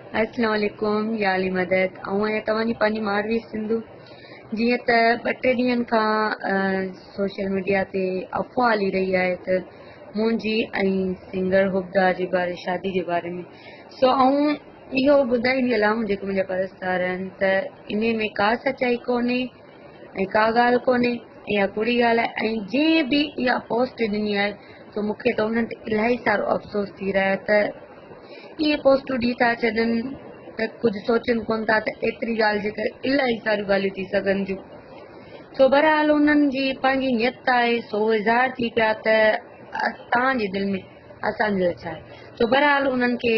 اسلام عليڪم يا علي مدد. آئون آهيان توهان جي پنهنجي ماروي سنڌو. جيئن ته ٻه ٽي ڏينهن کان سوشل ميڊيا تي افواهه هلي رهي آهي ته منهنجي ۽ سنگر حبدار جي باري شادي جي باري ۾، سو آئون اهو ٻڌائيندي هلان جيڪي منهنجا پرستار آهن ته انهي ۾ ڪا سچائي ڪونهي ۽ ڪا ڳالهه ڪونهي، اها ڪوڙي ڳالهه آهي. ۽ جنهن به اها پوسٽ ڏني آهي سو مون کي ته انهن تي الاهي سارو افسوس ٿي رهيو آهي ته اهي پوسٽون ڏئي ٿا ڇڏن ته ڪجهه سوچن ڪونه ٿا ته ايتري ڳالهه جي ڪري الاهي ساريون ڳالهيون ٿي سگهن ٿيون. سو بهرحال انهن جي پنهنجي نيت آهي، سو اهي ظاهر ٿي پيا ته توهان جي دل ۾ اسان جي لاء ڇا آهي. سو بهرحال انهن کي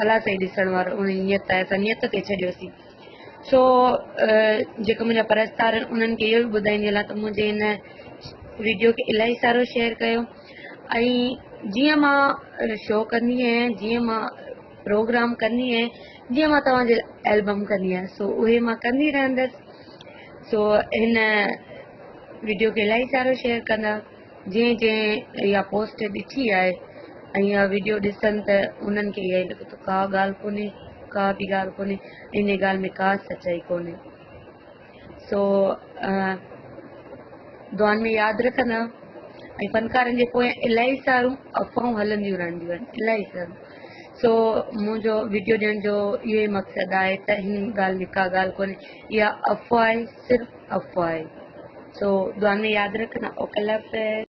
الله سائين ڏسڻ وارو، انهن جي نيت آهي، اسان نيت تي ڇڏيوسين. سو جيڪي منهنجا پرستار آهن انهن کي اهو به ٻڌائيندي هلان ته منهنجي هن ويڊيو کي الاهي سارو شيئر ڪيو ۽ جيئن مان شو ڪندي آهيان، جيئن مان پروگرام ڪندي آهيان، جيئن مان توهان جي البم ڪندي آهيان، سو اهي مان ڪندي رهندس. سو هن ويڊيو کي الاهي سارو شيئر ڪندا. جنهن جنهن اها پوسٽ ڏٺي آهي ۽ اها ويڊيو ڏسن ته انهن کي اها ئي لڳي ٿو ڪا ڳالهه ڪونهي، ڪا به ڳالهه ڪونهي، ان ڳالهه ۾ ڪا سچائي ڪونهي. سو دعائن ۾ ياد رکندا ۽ فنڪارن جي پويان الاهي سارون افواهون هلنديون رهنديون آهن، الاهي سارون. سو منهنجو ويڊيو ڏيڻ جو اهو ئي مقصد آهي ته هن ڳالهه ۾ ڪا ڳالهه ڪونهي، اها افواهه آهي، صرف افواهه آهي. سو دعائن ۾ ياد رکندا. اوڪي الله حافظ.